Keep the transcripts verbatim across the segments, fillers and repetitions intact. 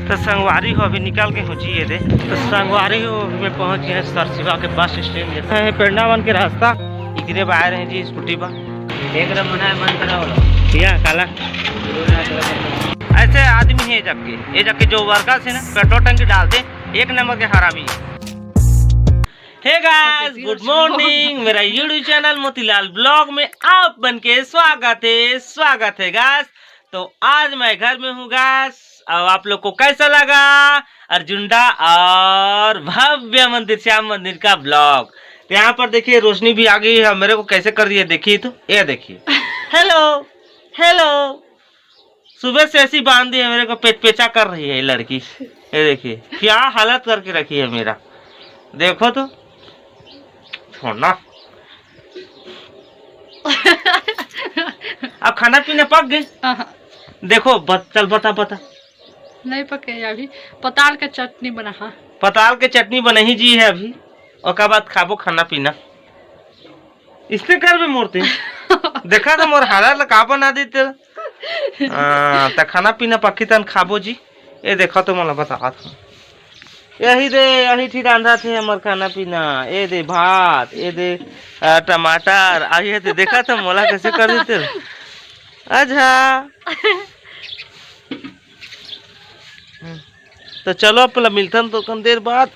तो संगवारी हो, अभी निकल के हो जी, ये दे। तो संगवारी हो, अभी मैं पहुंच गए सरसिवा के बस स्टैंड। ये है पेंडावन के रास्ता, इकरे बाहर है जी स्कूटी पर। एक रहा मना है, बंद करा वाला। या काला। ऐसे आदमी है जबकि, ये जबकि जो वर्कर्स है ना, पेट्रोल टंकी डालते, एक नंबर के हरामी। हे गाइस, गुड मॉर्निंग। मेरा YouTube चैनल मोतीलाल ब्लॉग में आप बन के स्वागत है, स्वागत है गाइस। तो आज मैं घर में हूँ गाइस। अब आप लोग को कैसा लगा अर्जुंडा और भव्य मंदिर, श्याम मंदिर का ब्लॉग? तो यहाँ पर देखिए, रोशनी भी आ गई है। मेरे को कैसे कर दिए, देखिए तो, ये देखिए। Hello, hello. सुबह से ऐसी बांध दी है मेरे को, पेच पेचा कर रही है ये लड़की। ये देखिए, क्या हालत करके रखी है मेरा, देखो तो। छोड़ना। अब खाना पीना पक गए? हाँ। देखो, बत-, चल बता, बता। नहीं पके अभी। पताल के चटनी बना, हाँ। पताल के चटनी बनही जी है अभी, ओकर बाद खाबो खाना पीना। इसने कर भी मूर्ति। देखा तो मोर हालत ला का बना देते। हाँ, त खाना पीना पक्की तन खाबो जी। ये देखा तो मोला बता था। यही दे, यही ठीक रांधा थे हमर खाना पीना। ये दे भात, ये दे, आ, टमाटर, आ ये दे, देखा तो मोला कैसे कर देते। अच्छा। हम्म। तो चलो, अब मिलथन थोकन देर बाद।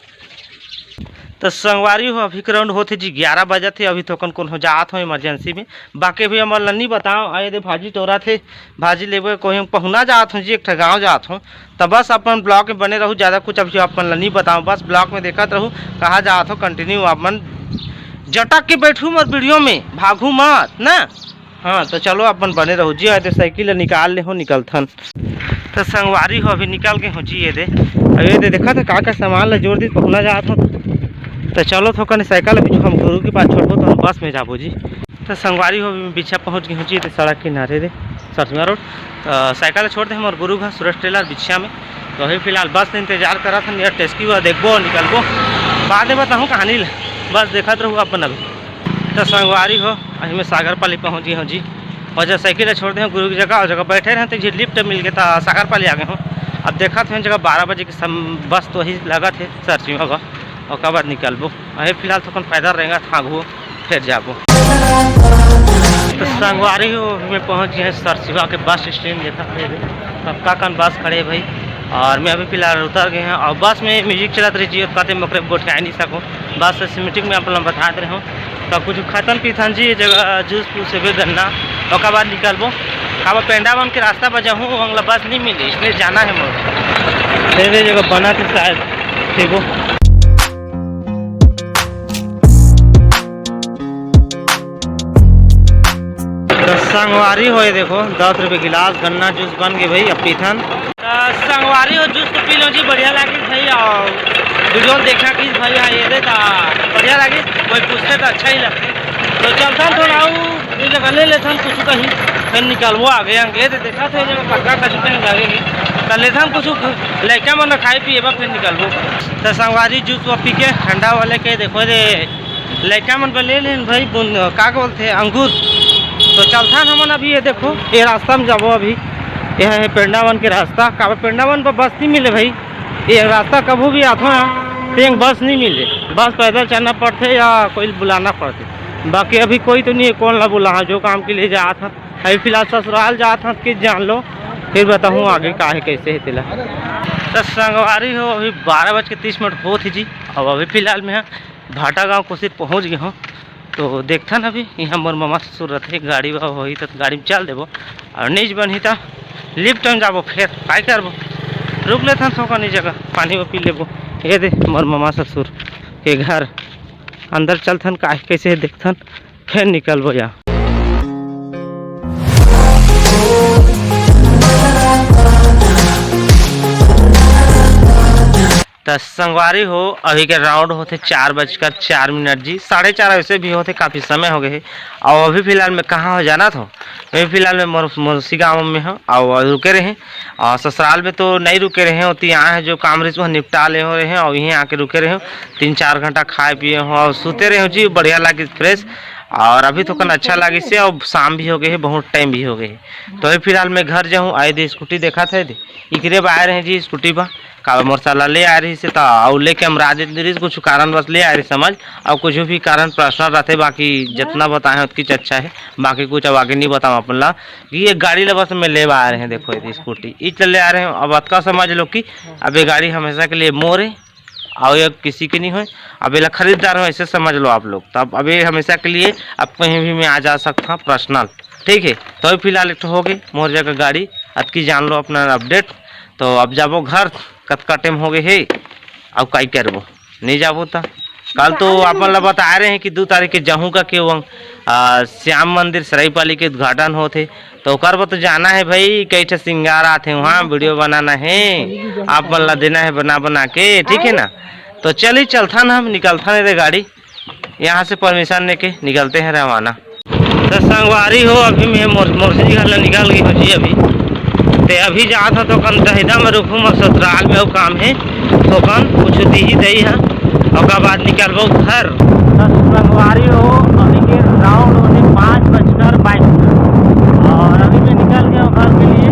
तो संगवारी हो, अभी के राउंड होथे जी ग्यारह बजे थे। अभी थोकन कोनो जात हो इमरजेंसी में, बाकी अभी हमर ला नहीं बताओ। आए दे भाजी टोरा थे, भाजी लेबे कोई पहुना जात हो जी, एक ठा गाँव जात हो। तो बस अपन ब्लॉग में बने रहू, ज़्यादा कुछ अभी अपन ला नहीं बताओ, बस ब्लॉग में देखत रहू, कहाँ जात हो कंटिन्यू अपन जटक के बैठू मत वीडियो में, भागू मत ना। हाँ, तो चलो अपन बने रहू जी। आए दे साइकिल ला निकाल ले हो, निकलथन। तो संगवारी हो, अभी निकल के हो जी, ये दे। अब ये दे, देखा था का का सामान ला जोर दी, पहुना जात हो। तो चलो थोकन साइकिल अभी हम गुरु के पास छोड़बो, तो हम बस में जाबो जी। तो संगवारी हो, अभी बिछिया पहुंच गए हो जी, तो सड़क किनारे दे, सरसिंगा रोड। अ, साइकिल छोड़ दे हमर गुरु घर सुरेश टेलर बिछिया में। तो अभी फिलहाल बस के इंतजार करत हन, यार टेस्की हुआ देखबो, निकलबो, बाद में बताहूँ कहानी ला। बस देखत रहू अपन अभी। तो संगवारी हो, अभी मैं सागर पाली पहुंच गए हो जी। और जब साइकिल छोड़ दे गुरु की जगह, और जगह बैठे रहे तो जी लिफ्ट मिल गया था, सागर पाली आ गए हो। अब देखत हो जगह बारह बजे की सम-, बस तो वही लगा थे सरसिंगा का, ओकर बाद निकलबो। अभी फिलहाल तो अपन पैदल रहेंगे, थाकबो, फिर जाबो। तो संगवारी हो, मैं पहुंच गए हैं सरसिंगा के बस स्टैंड। देखा मेरे पक्का कन बस खड़े है भाई, और मैं अभी फिलहाल उतर गए हैं। और बस में म्यूजिक चलत रही जी, कहते मकरे गोठिया नहीं सको, बस सिस्टमेटिक में आप लोग बता दे रहे हूँ। तो कुछ खातन पीथन जी, ये जगह जूस पूस हेबे गन्ना, ओकर बाद निकलबो। अब पेंडावन के रास्ता पर जाहूँ, वंगला बस नहीं मिली, इसलिए जाना है मोर। तेरे जगह बना थे शायद, ठीक हो। तो संगवारी हो, ये देखो, दस रुपये गिलास गन्ना जूस बन गए भाई, अब पीथन। तो संगवारी हो, जूस तो पी लो जी, बढ़िया लागिस भाई। और वीडियो देखा कि भाई, हाँ, ये दे, तो बढ़िया लागिस, कोई पूछते तो अच्छा ही लगते। तो चलथन थोड़ा, ये जगह ले लेथन कुछ कहीं, फिर निकलबो आगे। ये दे, देखा थे, ये जगह पक्का कहीं कहीं लगे ही, तो लेथन कुछ, लइका मन खाए पिए बा, फिर निकलबो। तो संगवारी जूस वो पी के ठंडा वाले के, देखो दे, लइका मन बर ले लेन भाई, बुन-, का बोलथे, अंगूर। तो चलथन हमन अभी, ये देखो, ये रास्ता में जाबो अभी। ये है पेंडावन के रास्ता। काबर पेंडावन पर बस नहीं मिले भाई, ये रास्ता कभू भी आथो ना, तो एक बस नहीं मिले, बस पैदल चलना पड़थे या कोई बुलाना पड़थे। बाकी अभी कोई तो नहीं है, कौन ला बुलाहा, जो काम के लिए जात हन। अभी फिलहाल ससुराल जात हन कि जान लो, फिर बताहूँ आगे का है, कैसे है तेला। तो संगवारी हो, अभी बारह बज के तीस मिनट होत ही जी। अब अभी फिलहाल में भाटा गांव कोसी पहुंच गए हो, तो देखथन अभी यहाँ मोर ममा ससुर रथे, गाड़ी बा होही तो गाड़ी में चल देबो, और नहीं बनही तो लिफ्ट में जाबो, फिर काय करबो, रुक लेथन थोकन ई जगह, पानी वो पी लेबो। ये दे मोर ममा ससुर के घर, अंदर चलथन, काय कैसे हे देखथन, फिर निकलबो या। त संगवारी हो, अभी के राउंड होथे चार बजकर चार मिनट जी, साढ़े चार वैसे भी होथे, काफ़ी समय हो गए हे। और अभी फिलहाल में कहाँ हो जाना था, अभी फिलहाल में मोर-, मौसी गाँव में हो और रुके रहे। और ससुराल में तो नहीं रुके रहे, होती यहाँ है जो काम रही वह निपटा ले हो रहे हैं और यहीं आके रुके रहे हो। तीन चार घंटा खाए पिए हो और सोते रहे हो जी, बढ़िया लागे फ्रेश। और अभी तो कन अच्छा लागिस हे, और शाम भी हो गए हे, बहुत टाइम भी हो गए हे। तो अभी फिलहाल मैं घर जाहूँ, आए दे स्कूटी देखत हे दे, इकरे बर आए रहे जी स्कूटी बर, का मोर साला ले आए रहिस हे, त अउ लेके हम राज दे रहिस, कुछ कारणवश ले आए रहिस समझ, और कुछ भी कारण पर्सनल रहते, बाकी जितना बताए हैं उतकी अच्छा है, बाकी कुछ अब आगे नहीं बताऊँ अपन ला, कि ये गाड़ी ला बस मैं ले आए रहे हैं, देखो ये स्कूटी इस ले आए रहे हैं, अब अतका समझ लो कि अब ये गाड़ी हमेशा के लिए मोर है, और ये किसी की नहीं होय। अब एला खरीददार हो, ऐसे समझ लो आप लोग। तो अब, अब ये हमेशा के लिए अब कहीं भी मैं आ जा सकता हूँ पर्सनल, ठीक है। तो अभी फिलहाल एक ठो हो गई मोर जगह गाड़ी, अतकी जान लो अपना अपडेट। तो अब जाबो घर, कतका टाइम हो गए हे, अब काई करबो, नहीं जाबो त कल तो अपन ला बता रहे हैं कि दो तारीख के जाहूँ का के वंग, आ, श्याम मंदिर सराईपाली के उद्घाटन होत हे, तो ओकर बर तो जाना है भाई, कई ठे सिंगार आथे वहाँ, वीडियो बनाना है, आप मन ला देना है बना बना के, ठीक है ना। तो चली चलथन, हम निकलथन रे गाड़ी, यहाँ से परमिशन लेके निकलते हैं रवाना। तो संगवारी हो, अभी मैं मोर-, मोरसी घर ले निकल गई हो जी अभी। ते अभी जात हो तो कन दहिदा में रुकहूँ, मोर ससुराल में अउ काम है, तो कन कुछ दीही दई है, ओकर बाद निकलबो घर। तो संगवारी हो, अभी के राउंड होने पाँच बजकर बाईस मिनट, और अभी मैं निकल गया हूँ घर के लिए।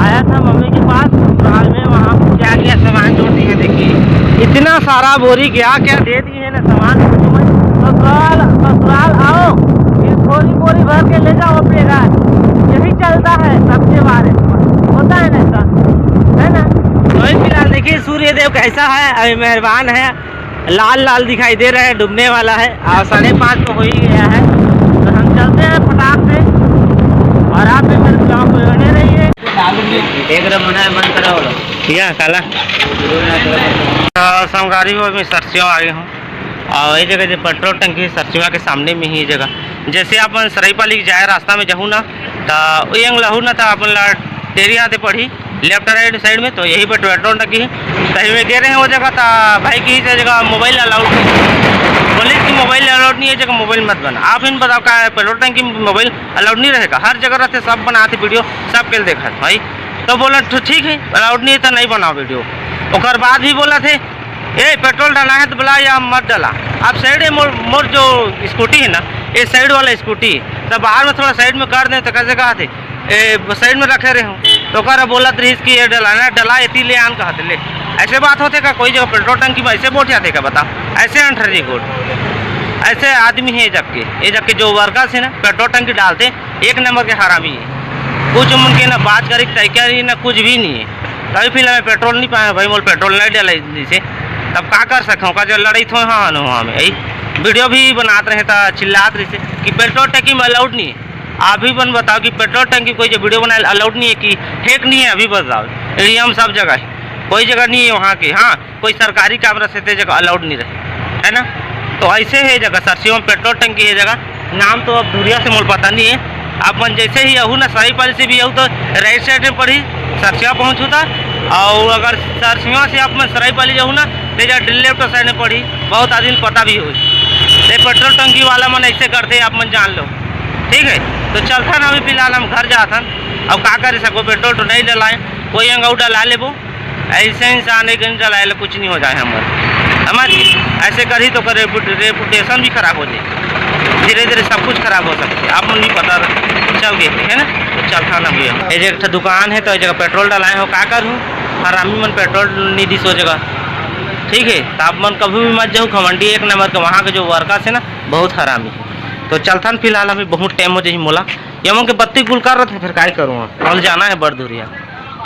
आया था मम्मी के पास ससुराल में, वहाँ क्या क्या सामान जोड़ दिए, देखिए इतना सारा बोरी क्या क्या दे दिए है ना सामान, कुछ मत। ससुराल, ससुराल आओ, फिर बोरी बोरी भर के ले जाओ अपने घर। यही चलता है सबके बारे में, होता है ना ऐसा, है ना। तो अभी फिलहाल देखिए सूर्य देव कैसा है, अभी मेहरबान है, लाल लाल दिखाई दे रहा है, डूबने वाला है। और साढ़े पाँच तो हो ही गया है, तो हम चलते हैं फटाक से। और आप भी मेरे ब्लॉग में बने रहिए। एक रमना है, मन करा वाला। या काला। तो संगवारी हो, मैं सरसिया आ गया हूँ, और ये जगह जो पेट्रोल टंकी है, सरसिया के सामने में ही ये जगह। जैसे अपन सराईपाली जाए रास्ता में जाहू ना, तो ये लहू ना, तो अपन ला टेरी आते पड़ी लेफ्ट राइट साइड में, तो यही पे पेट्रोल टंकी है। तभी मैं गे रहे हैं वो जगह, तो भाई की से जगह मोबाइल अलाउड नहीं, बोले कि मोबाइल अलाउड नहीं है, जगह मोबाइल मत बना। आप इन बताओ, का पेट्रोल टंकी में मोबाइल अलाउड नहीं रहेगा? हर जगह रहते, सब बनाते वीडियो, सब के देखा भाई। तो बोला, "तो ठीक है, अलाउड नहीं है तो नहीं बनाओ वीडियो।" ओकर बाद भी बोला थे, "ए, पेट्रोल डाला है तो बोला या मत डाला।" आप साइड में मोर, मोर जो स्कूटी है ना, ये साइड वाला स्कूटी, तो बाहर में थोड़ा साइड में कर दें तो कैसे कहा थे, ए, साइड में रखे रहे हूँ। तो ओकर बोलत रहिस कि ये डलाना, डला एती ले आन कहत ले। ऐसे बात होथे का? कोई जगह पेट्रोल टंकी में ऐसे बोट जाते का बता? ऐसे अंठरी गोट, ऐसे आदमी है ये जग के, ये जग के जो वर्कर्स है ना, पेट्रोल टंकी डालते, एक नंबर के हरामी है। कुछ उनके ना बात करे तरीका नहीं, ना कुछ भी नहीं है। तभी फिलहाल मैं पेट्रोल नहीं पाया भाई, मोल पेट्रोल नहीं डलाई जैसे, तब का कर सकता हूँ? का जो लड़ाई थो हाँ नो हमें यही वीडियो भी बनात रहे था, चिल्लात रहे थे कि पेट्रोल टंकी में अलाउड नहीं है। आप ही मन बताओ कि पेट्रोल टंकी कोई जो वीडियो बनाए अलाउड नहीं है कि है कि नहीं है? अभी बताओ, एरिया में सब जगह है, कोई जगह नहीं है वहाँ के। हाँ, कोई सरकारी काम रहते ते जगह अलाउड नहीं रहे, है ना? तो ऐसे है जगह सरसियों में पेट्रोल टंकी है जगह, नाम तो अब धुरिया से मोल पता नहीं है। आप मन जैसे ही आहू ना सराईपाली से भी आहू तो राइट साइड में पड़ी, सरसिया पहुँचू था। और अगर सरसिया से आप मन सराईपाली जाहू ना, तो जा लेफ्ट साइड में पड़ी, बहुत आदमी पता भी हो। ये पेट्रोल टंकी वाला मन ऐसे करते, आप मन जान लो, ठीक है। तो चलथन अभी फिलहाल हम घर जाथन, अब का कर सको, पेट्रोल तो नहीं डलाए, कोई अंग अउ डला लेबो। ऐसे इंसान एक घंटा लाए ले कुछ नहीं हो जाए हमर, समझ? ऐसे करही तो कर रेपुट-, रेपुटेशन भी खराब हो जाए, धीरे धीरे सब कुछ खराब हो सकते। आप मन भी पता चल गए थे, है ना? तो चलथन अभी हम। ये जो एक ठो दुकान है, तो ये जगह पेट्रोल डलाए हो, का करूँ? हरामी मन पेट्रोल नहीं दिस वो जगह, ठीक है? तो आप मन कभी भी मत जाओ, घमंडी एक नंबर के, वहाँ के जो वर्कर्स है ना, बहुत हरामी है। तो चलथन फिलहाल, अभी बहुत टाइम हो जाही मोला, ये मन के बत्ती गुल कर रहे थे, फिर काय करूँ, कल जाना है बड़ दूरिया।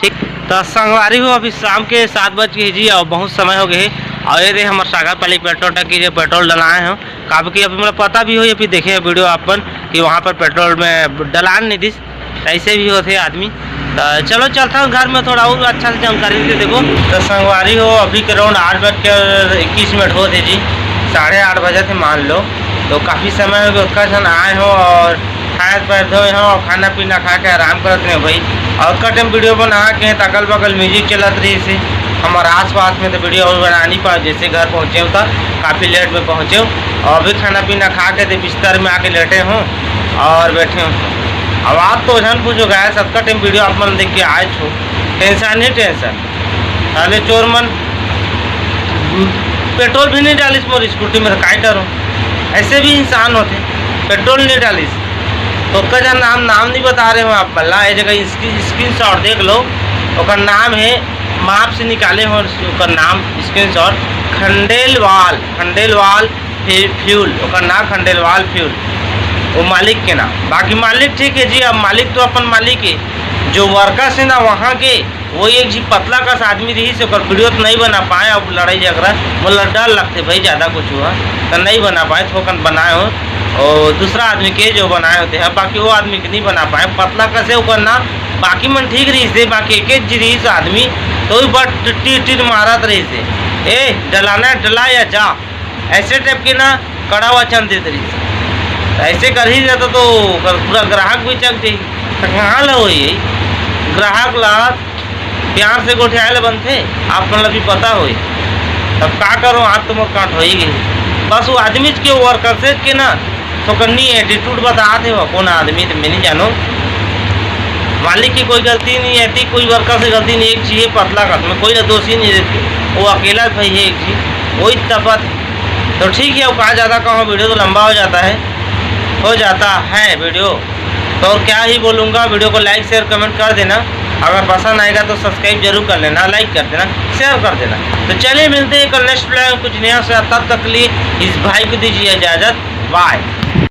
ठीक, तो संगवारी हो, अभी शाम के सात बज के जी, और बहुत समय हो गए है। और ये दे हमर सागर पाली पेट्रोल टंकी जो पेट्रोल डलाए हो, काबर कि अभी मोला पता भी हो, अभी देखे हैं वीडियो आप मन कि वहाँ पर पेट्रोल में डलान नहीं दिस, ऐसे भी होते आदमी। तो चलो चलता हूँ घर में, थोड़ा और अच्छा से जानकारी दे देखो। तो संगवारी हो, अभी के राउंड आठ बज के इक्कीस मिनट होते जी, साढ़े आठ बजे थे मान लो। तो काफ़ी समय हो गया, उतका जन आए हो और हाथ पैर धोए हो और खाना पीना खा के आराम करत रहे भाई। और कटम वीडियो बना के त अगल बगल म्यूजिक चलत रही से हमारे आसपास में, तो वीडियो और बना नहीं पाए। जैसे घर पहुँचे हो तो काफ़ी लेट में पहुँचे हो, और अभी खाना पीना खा के तो बिस्तर में आके लेटे हो और बैठे हो। अब आप तो झन पूछो गाय, सबका टाइम वीडियो आप मन देख के आए छो, टेंशन ही टेंशन। साले चोर मन पेट्रोल भी नहीं डालिस मोर स्कूटी में, तो काय करूँ? ऐसे भी इंसान होते। पेट्रोल नहीं डालिस। तो ओकर जन नाम, नाम नहीं बता रहे हो आप मन ला, ये जगह इसकी स्क्रीनशॉट देख लो। ओकर नाम है, माप से निकाले हो ओकर नाम, स्क्रीनशॉट। खंडेलवाल, खंडेलवाल फ्यूल, ओकर नाम खंडेलवाल फ्यूल, वो मालिक के नाम। बाकी मालिक ठीक है जी, अब मालिक तो अपन मालिक है, जो वर्कर्स है ना वहाँ के, वो एक जी पतला कस आदमी रहिस, ओकर वीडियो तो नहीं बना पाए। अब लड़ाई झगड़ा, मोला डर लगते भाई, ज़्यादा कुछ हुआ तो नहीं बना पाए, थोकन बनाए हो। और दूसरा आदमी के जो बनाए होते हैं, बाकी वो आदमी के नहीं बना पाए, पतला कस है ओकर ना। बाकी मन ठीक रहिस थे, बाकी एक एक जी रहिस आदमी, तो भी बट टीट टीट मारत रहिस थे, "ए, डलाना है, डला या जा।" ऐसे टाइप के ना कड़ा वचन देत रहिस। तो ऐसे करही रहता तो ओकर पूरा ग्राहक भी चक जाही। तो कहाँ ला होई? ग्राहक ला प्यार से गोठियाए ला बनथे, आप मन ला भी पता होई। तब का करो, आप तो मोर काट होई गई। बस वो आदमी के, वर्कर्स के ना तो करनी एटीट्यूड बतात हे वो, कौन आदमी तो मैं नहीं जानो। मालिक की कोई गलती नहीं रहती, कोई वर्कर से गलती नहीं, एक जी है पतला कस में, कोई ना दोषी नहीं रहती, वो अकेला भाई है एक जी, वही तपत। तो ठीक है, अब कहा ज़्यादा कहूँ, वीडियो तो लंबा हो जाता है, हो जाता है वीडियो। तो और क्या ही बोलूँगा, वीडियो को लाइक शेयर कमेंट कर देना, अगर पसंद आएगा तो सब्सक्राइब जरूर कर लेना, लाइक कर देना, शेयर कर देना। तो चलिए मिलते हैं कल नेक्स्ट ब्लॉग में कुछ नया से, तब तक के लिए इस भाई को दीजिए इजाज़त, बाय।